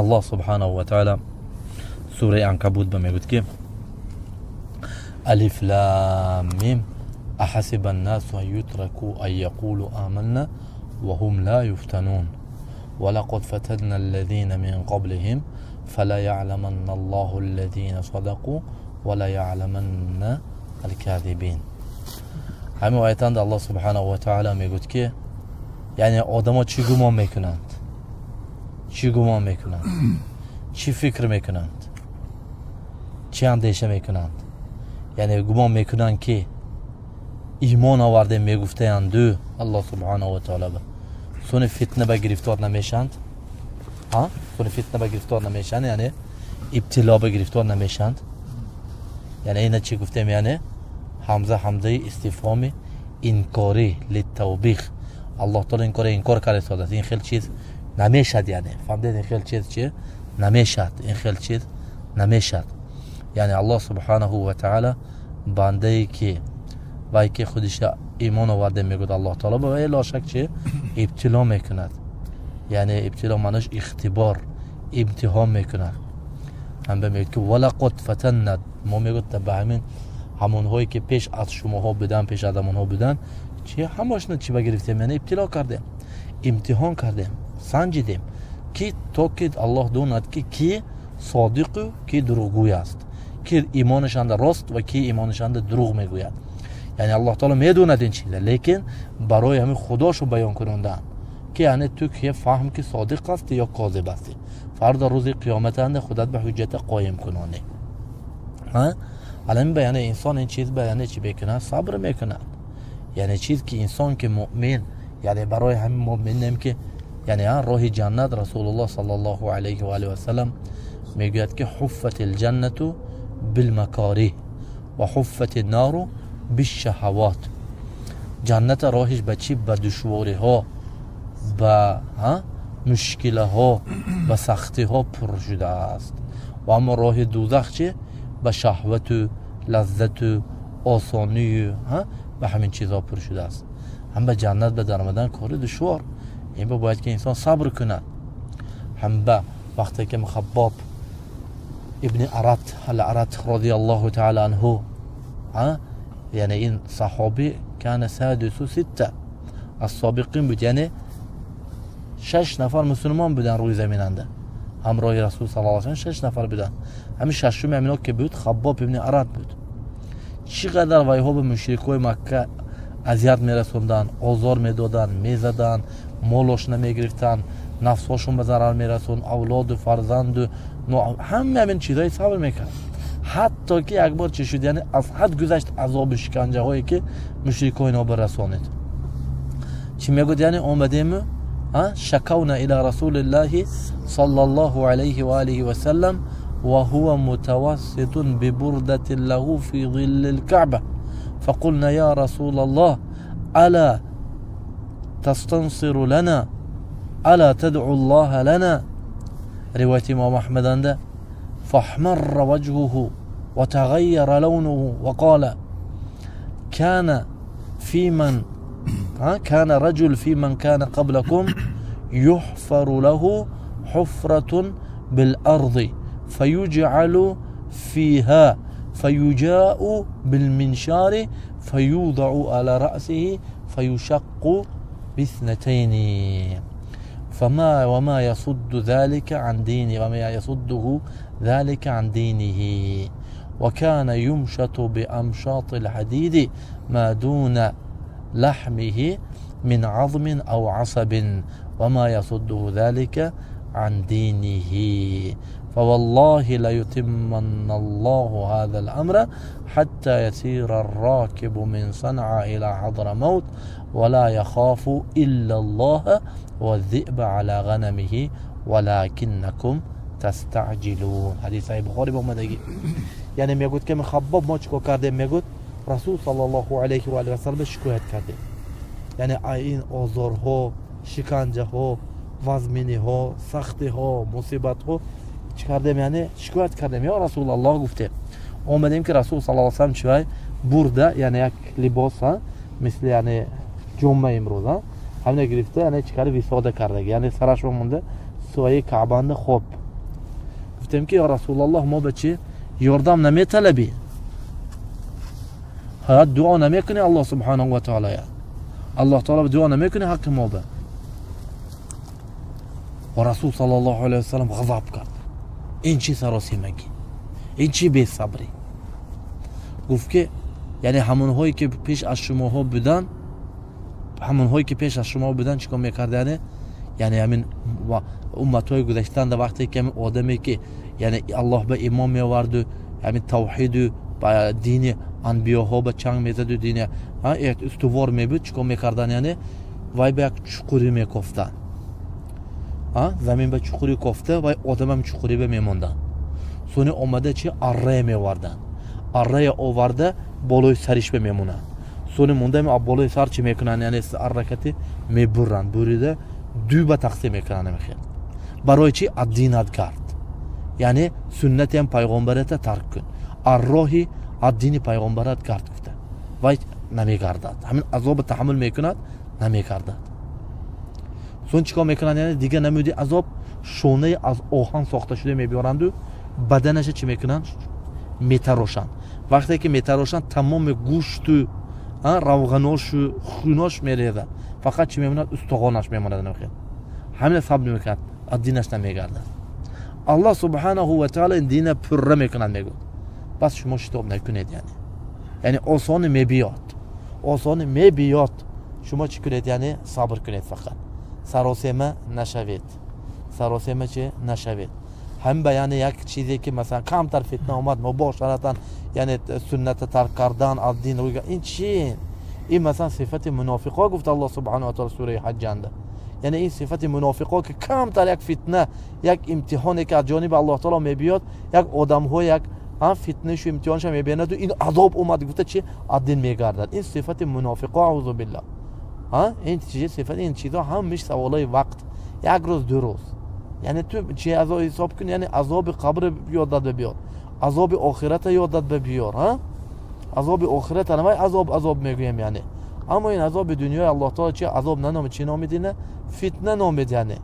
Аллоҳ субҳанаҳу ва таала сураи Анкабут ба мегӯяд, ки алиф лам мим أحسب الناس أن يتركوا أن يقولوا آمنا وهم لا يفتنون ولقد فتنا الذين من قبلهم فلا يعلمن الله الذين صدقوا ولا يعلمن الكاذبين. ҳамин оятанда Аллоҳ субҳанаҳу ва таала мегӯяд, ки яъне одамо чӣ гумон мекунанд, чӣ гумон мекунанд, чӣ фикр мекунанд, чӣ андеша мекунанд? Яъне гумон мекунанд, ки имон овардем мегуфтаянду Аллоҳ субҳанаҳу ва таала сони фитна ба гирифтор намешанд, сони фитна ба гирифтор намешанд, яъне ибтило ба гирифтор намешанд. Яъне ина чӣ гуфтем? Яъне ҳамза ҳамзаи истифҳоми инкорӣ литтавбих. Аллоҳ таала ин кора инкор карда истодааст. Ин хел чиз намешад, яъне фаҳмидед, ин хел чиз чи намешад, ин хел чиз намешад. Яъне Аллоҳ субҳанаҳу ва таала бандае ки вай ки худиша имон оварде мегӯяд, Аллоҳ таала ба вай лошак чи ибтило мекунад. Яъне ибтило маънош ихтибор, имтиҳон мекунад. Ҳамба мегӯяд, ки валақад фатанна, мо мегӯяд ба ҳамин ҳамонҳое ки пеш аз шумоҳо буданд, пеш аз ҳамонҳо буданд, чи ҳамашона чи ба гирифтем? Яъне ибтило кардем, имтиҳон кардем, санҷидем, ки то ки Аллоҳ донад, ки ки содиқу ки дурӯғгӯй аст, ки имонашанда рост ва ки имонашанда дурӯғ мегӯяд. Яъне Аллоҳ таала медонад ин чиза, лекин барои ҳамин худошу баён кунондаанд, ки яъне ту ки фаҳм, ки содиқ ҳастӣ ё козиб ҳастӣ, фарда рӯзи қиёматанда худат ба ҳуҷҷата қоим кунонӣ. Алами ба яъне инсон ин чиз ба яъне чӣ мекунад? Сабр мекунад. Яъне чиз ки инсон ки муъмин, яъне барои ҳамин мо мебинем, ки яъне роҳи ҷаннат, Расулуллоҳ саллаллоҳу алайҳи ва алиҳи васалам мегӯяд, ки ҳуффат лҷаннату билмакорих ва ҳуффат нару бишшаҳавот. Ҷанната роҳиш ба чӣ? Ба душвориҳо, ба мушкилаҳо, ба сахтиҳо пур шудааст. Ва аммо роҳи дӯзах чи? Ба шаҳвату лаззату осонию ба ҳамин чизҳо пур шудааст. Ҳам ба ҷаннат ба даромадан кори душвор ин ба бояд ки инсон сабр кунад. Ҳам ба вақте ки Хаббоб ибни Арат ал Арат розияллоҳу таала анҳу, яъне ин саҳоби кана садису ситта аз собиқин буд, яъне шаш нафар мусулмон буданд рӯи заминанда ҳамроҳи Расул саллаллоҳу алайҳи васаллам, шаш нафар буданд. Ҳамин шашуми ҳамино ки буд, Хаббоб ибни Арат буд. Чӣ қадар вайҳо ба мушрикҳои Макка азият мерасонданд, озор медоданд, мезаданд, молошона мегирифтанд, нафсҳошон ба зарар мерасонд, авлоду фарзанду ҳама ҳамин чизҳои сабр мекард. Ҳатто ки як бор чӣ шуд? Яъне аз ҳад гузашт азобу шиканҷаҳое ки мушрикҳо ино барасонид. Чӣ мегӯяд? Яъне омадему шакавна ила расулиллаҳи саллаллоҳу алайҳи ва алиҳи васаллам وهو متوسط ببردة له في ظل الكعبة فقلنا يا رسول الله ألا تستنصر لنا ألا تدعو الله لنا. رواية إمام أحمد عنده فاحمر وجهه وتغير لونه وقال كان في من كان رجل في من كان قبلكم يحفر له حفرة بالأرض فيجعل فيها فيجاء بالمنشار فيوضع على رأسه فيشق باثنتين فما وما يصد ذلك عن دينه وما يصده ذلك عن دينه وكان يمشط بأمشاط الحديد ما دون لحمه من عظم أو عصب وما يصده ذلك عن دينه فوالله ليتمن الله هذا الأمر حتى يسير الراكب من صنعاء إلى حضرموت ولا يخاف إلا الله والذئب على غنمه ولكنكم تستعجلون. حدیث صحیح بخاری با اومدگی. یعنی میگوید که خباب ما چیکار کردیم؟ میگوید رسول صلی الله علیه و آله و سلم شکایت کردیم. یعنی این آزارها، شکنجه ها، وزمینی ها، سختی ها، مصیبت ها چی کردیم؟ یعنی شکایت کردیم یا رسول الله گفتیم. اومدیم که رسول صلی الله علیه و سلم چی برده، یعنی یک لباس مثل یعنی جمعه امروز همین گرفته، یعنی چی کرده؟ وساده کرده، یعنی سرش مونده سوی کعبه خواب Гуфтем ки ё Расулаллоҳ, мо ба чӣ ёрдам наметалабӣ, ҳаят дуо намекунӣ Аллоҳ субҳанаҳу ва таоло, Аллоҳ таоло дуо намекунӣ ҳаққи мо ба. Ва Расул саллаллоҳу алайҳи васаллам ғазаб кард. Ин чӣ саросимагӣ, ин чӣ бесабрӣ? Гуфт ки яъне ҳамонҳое ки пеш аз шумоҳо будан, ҳамонҳое ки пеш аз шумо будан чӣ кор мекарданд? Яъне ҳамин умматҳои гузаштаанда вақте ки ҳамин одаме ки яъне Аллоҳ ба имон меоварду, ҳамин тавҳиду ба дини анбиёҳо ба чанг мезаду, дини устувор мебуд, чӣ кор мекарданд? Яъне вай ба як чуқурӣ мекофтанд, замин ба чуқурӣ кофта, вай одамам чуқурӣ ба мемонданд. Сони омада чи аррая меоварданд, аррая оварда болои сариш ба мемонанд. Сони монда болои сар чӣ мекунанд? Яъне арракати мебурранд, бурида ду ба тақсим мекунанд. Мехел барои чи? Аз динат гард, яъне суннатиам пайғомбарата тарк кун, аз роҳи аз дини пайғомбарат гард гуфта. Вай намегардад, ҳамин азоба таҳаммул мекунад, намегардад. Сон чӣ кор мекунанд? Яъне дигар намуди азоб, шонаи аз оҳан сохта шуда мебиёранду баданаша чӣ мекунанд? Метарошанд. Вақте ки метарошанд, тамоми гӯшту равғаношу хунош мерезад, фақат чӣ мемонад? Устухонаш мемонад. Намехел ҳамина сабр мекунад, аз динаш намегардад. Аллоҳ субҳанаҳу ва таъала ин дина пурра мекунад, мегӯяд. Пас шумо шитоб накунед, яъне осоне мебиёд, осоне мебиёд. Шумо чӣ кунед? Яъне сабр кунед, фақат саросема нашавед, саросема чӣ нашавед. Ҳам ба яъне як чизе ки масалан камтар фитна омад, мубошаратан яъне сунната тарк кардан, аз дин рӯй, ин чи? Ин масалан сифати мунофиқо гуфт Аллоҳ субҳанаҳу ва таъала сураи Ҳаҷҷанда. Яъне ин сифати мунофиқо ки камтар як фитна, як имтиҳоне ки аз ҷониби Аллоҳ таоло мебиёд, як одамҳо як фитнашу имтиҳонша мебинаду ин азоб омад гуфта чи аз дин мегардад. Ин сифати мунофиқо, аузу биллаҳ. Ин чиз сифат, ин чизо ҳамаш саволои вақт, як рӯз, ду рӯз. Яъне ту чи азоб ҳисоб кун, яъне азоби қабр ёдат бибиёр, азоби охирата ёдат бибиёр, азоби охирата навай азоб азоб мегӯем яъне. Аммо ин азоби дунёи Аллоҳ таоло чи азоб наномид, чӣ номид? Ина фитна номид, яъне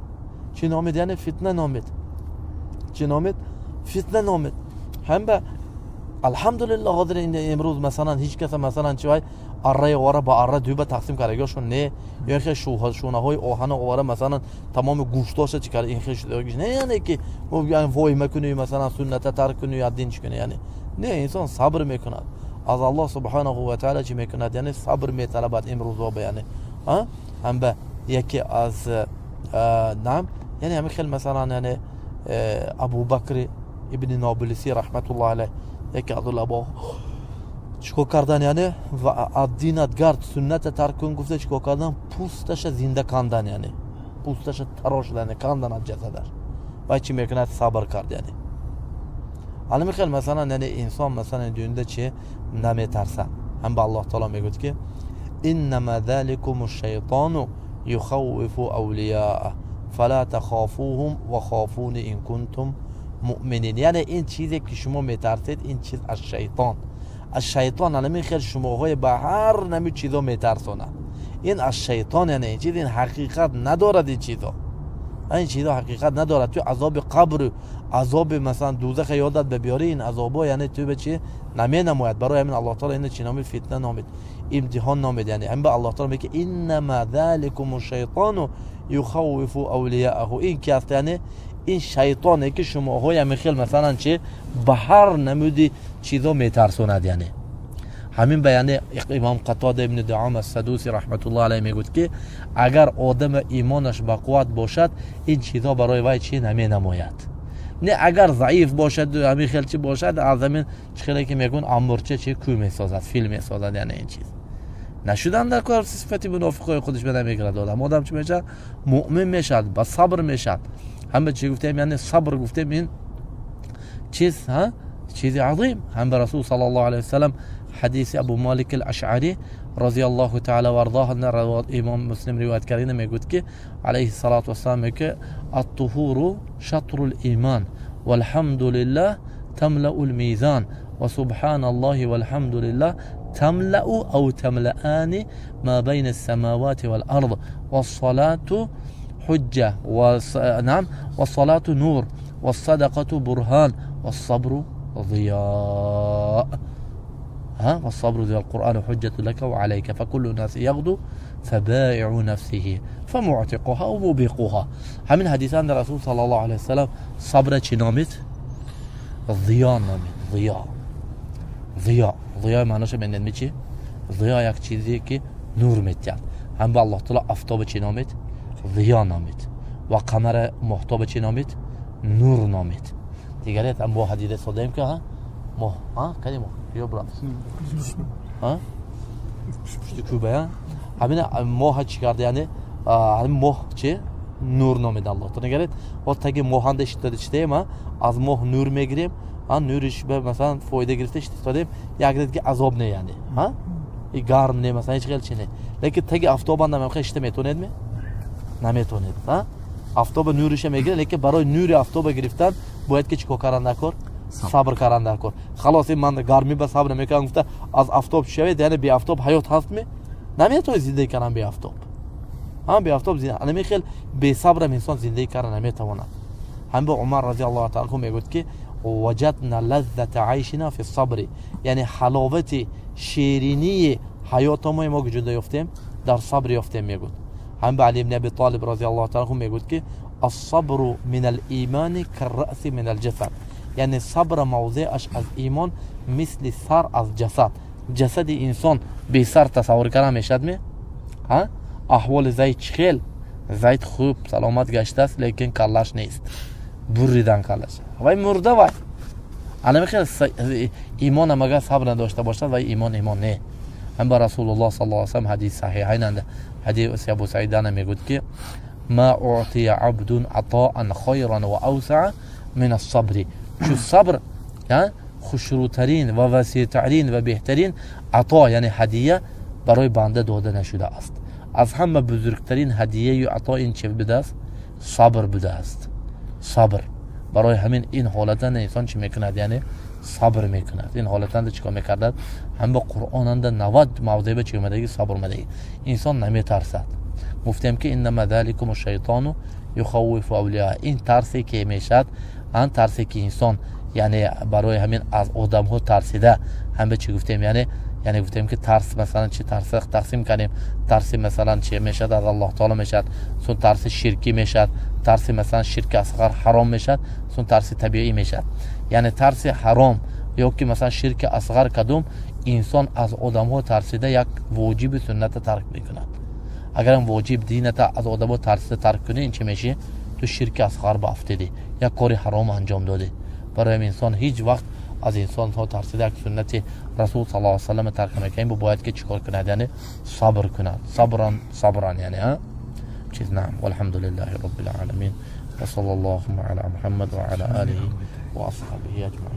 чӣ номид? Яъне фитна номид. Чӣ номид? Фитна номид. Ҳам ба алҳамдулиллаҳ ҳозир имрӯз масалан ҳеҷ каса масалан чи вай арраи овара ба арра ду ба тақсим карда ёшон не, ё хе шунаҳои оҳана овара масалан тамоми гӯштоша чӣ карда, ин хе не, яъне ки вой макунӣ, масалан сунната тарк кунӣ, аз дин чӣ кунӣ, яъне не, инсон сабр мекунад, аз Аллоҳ субҳанаҳу ва таъала чӣ мекунад? Яъне сабр металабад имрӯзо ба, яъне ҳам ба яке аз нам, яъне ҳамин хел масалан яъне Абубакри ибни Нобилисӣ раҳматуллоҳ алайҳ яке аз уламо чӣ кор кардан? Яъне аз динат гард, сунната тарк кун гуфта чӣ кор кардан? Пӯсташа зинда кандан, яъне пӯсташа тарошидан, кандан аз ҷасадаш. Вай чӣ мекунад? Сабр кард. Яъне ҳамин хел масалан яъне инсон масалан дунёда чи наметарсад. Ҳам ба Аллоҳ таоло мегӯяд ки иннама заликум шайтону юхаввифу авлияа фала тахофуҳум ва хофуни ин кунтум муъминин. Яъне ин чизе ки шумо метарсед, ин чиз аз шайтон, аз шайтон. Ҳамин хел шумоҳои ба ҳар нами чизо метарсонад, ин аз шайтон. Яъне ин чиз ин ҳақиқат надорад, ин чизо, ин чизо ҳақиқат надорад. Ту азоби қабру азоби масалан дӯзаха ёдат бибиёрӣ, ин азобо яъне ту ба чи наменамояд. Барои ҳамин Аллоҳ таоло ина чӣ номид? Фитна номид, имтиҳон номид. Яъне ҳамин ба Аллоҳ таоло мегӯяд иннама заликум шайтону юхаввифу авлияаҳу. Ин ки аст? Яъне ин шайтоне ки шумоҳои ҳамин хел масалан чи ба ҳар намуди чизо метарсонад. Яъне ҳамин ба яъне имом Қатода ибни Дуам ас-Садуси раҳматуллоҳ алайҳ мегӯяд ки агар одама имонаш ба қувват бошад, ин чизо барои вай чи наменамояд. Не, агар заиф бошад, ҳамин хел чи бошад, аз ҳамин чӣ хеле ки мегӯянд амбурча чи кӯ месозад, фил месозад. Яъне ин чиз нашудан дар кор сифати мунофиқои худаш ба намегирад. Одам одам чӣ мешавад? Муъмин мешавад, ба сабр мешавад. Ҳама чӣ гуфтем? Яъне сабр гуфтем, ин чиз чизи азим. Ҳам ба Расул саллаллоҳу алайҳи васаллам ҳадиси Абу Малик ал-Ашъарӣ розияллоҳу таъала варзоҳ имом Муслим ривоят кардина мегӯяд ки алайҳи салоту вассалам мегӯяд ат-туҳуру шатрул иман валҳамдулиллаҳ тамлаул мизан ва субҳаналлоҳи валҳамдулиллаҳ тамлау ав тамлаани ма байна ас-самавати вал-ард вассалату ҳуҷҷа, наам, вассалату нур والصدقة برهان والصبر ضياء. ها والصبر ضياء، القرآن حجة لك وعليك، فكل الناس يغدو فبائع نفسه فمعتقها وموبقها. همین حدیثان در رسول صلی الله علیه وسلم صبر چی نامید؟ ضیا نامید. ضیا ضیا ضیا معناش من چی؟ ضیا یک چیزی که نور میتید. هم به الله تعالی آفتاب چی نامید؟ ضیا نامید. و قمر مهتاب چی نامید؟ نور نامید. دیگه هم با حدیث ساده‌ایم که ها ماه ها کدی ماه یا برا ها پشت کوبه ها همین ماه چی کرده؟ یعنی همین ماه چی؟ نور نامید الله تعالی. نگرید و تاگه ماهنده شده از ماه نور میگیریم، ها نورش به مثلا فایده گرفته شده یک دیگه عذاب نه، یعنی ها ای گرم نه مثلا هیچ خیلی چی نه. لیکن تاگه آفتاب هم خیلی شده میتونید می؟ نمیتونید. ها آفتاب نورش میگیره، لیکن برای نور آفتاب گرفتن باید که چیکار کردن نکر؟ صبر کردن نکر. خلاص من گرمی به صبر نمیکنم، گفته از آفتاب شوید، یعنی بی آفتاب حیات هست می؟ نمیتونی زندگی کردن بی آفتاب. هم بی آفتاب زندگی نمی خیلی بی صبر انسان زندگی کردن نمیتواند. هم به عمر رضی الله تعالی عنه میگفت که وجدنا لذة عیشنا فی الصبر، یعنی حلاوت شیرینی حیات ما کجا یافتیم؟ در صبر یافتیم میگفت. هم به علی بن ابی طالب رضی الله تعالی عنه میگفت که الصبر من الایمان كالرأس من الجسد، یعنی صبر موضعش از ایمان مثل سر از جسد. جسد انسان بی سر تصور کردن میشد می؟ ها احوال زید چخیل زید خوب سلامت گشته است، لیکن کلش نیست، بریدن کلش وای مرده وای. انا میخوام ایمان مگه صبر نداشته باشد وای ایمان ایمان نه. هم با رسول الله صلی الله علیه و سلم حدیث صحیحین حدیث ابو سعید میگوید که ما اعطی عبد عطاء خیرا و اوسع من الصبر. چون صبر خوشروترین و وسیعترین و بهترین عطا یعنی هدیه برای بنده داده نشده است. از همه بزرگترین هدیه و عطا این چه بوده است؟ صبر بوده است. صبر برای همین این حالت انسان چی میکند؟ یعنی صبر میکند. این حالت چیکار میکرد؟ هم با قرآن اند 90 موضع به چی اومدگی؟ صبر اومدگی. انسان نمیترسد. گفتیم که انما ذلکم الشیطان یخوف اولیاء. این ترسی که میشد، آن ترسی که انسان یعنی برای همین از آدم ها ترسیده، هم به چی گفتیم؟ یعنی گفتیم که ترس مثلا چی ترس تقسیم کنیم، ترس مثلا چی میشد؟ از الله تعالی میشد، سون ترس شرکی میشد، ترس مثلا شرک اصغر حرام میشد، سون ترس طبیعی میشد. یعنی ترس حرام یا که مثلا شرک اصغر کدوم انسان از آدم ها ترسیده یک واجب سنت ترک میکند. اگر واجب دینت از آدم ها ترسیده ترک کنی، این چی میشه؟ تو شرک اصغر بافتیدی، یک کاری حرام انجام دادی. برای انسان هیچ وقت از انسان ها ترسیده یک سنت رسول صلی الله علیه و سلم ترک نکنه. باید که چیکار کند؟ یعنی صبر کند. صبرا صبرا یعنی ها چیز. نعم والحمد لله رب العالمین و صلی الله علی محمد و علی آله و اصحابه اجمعین.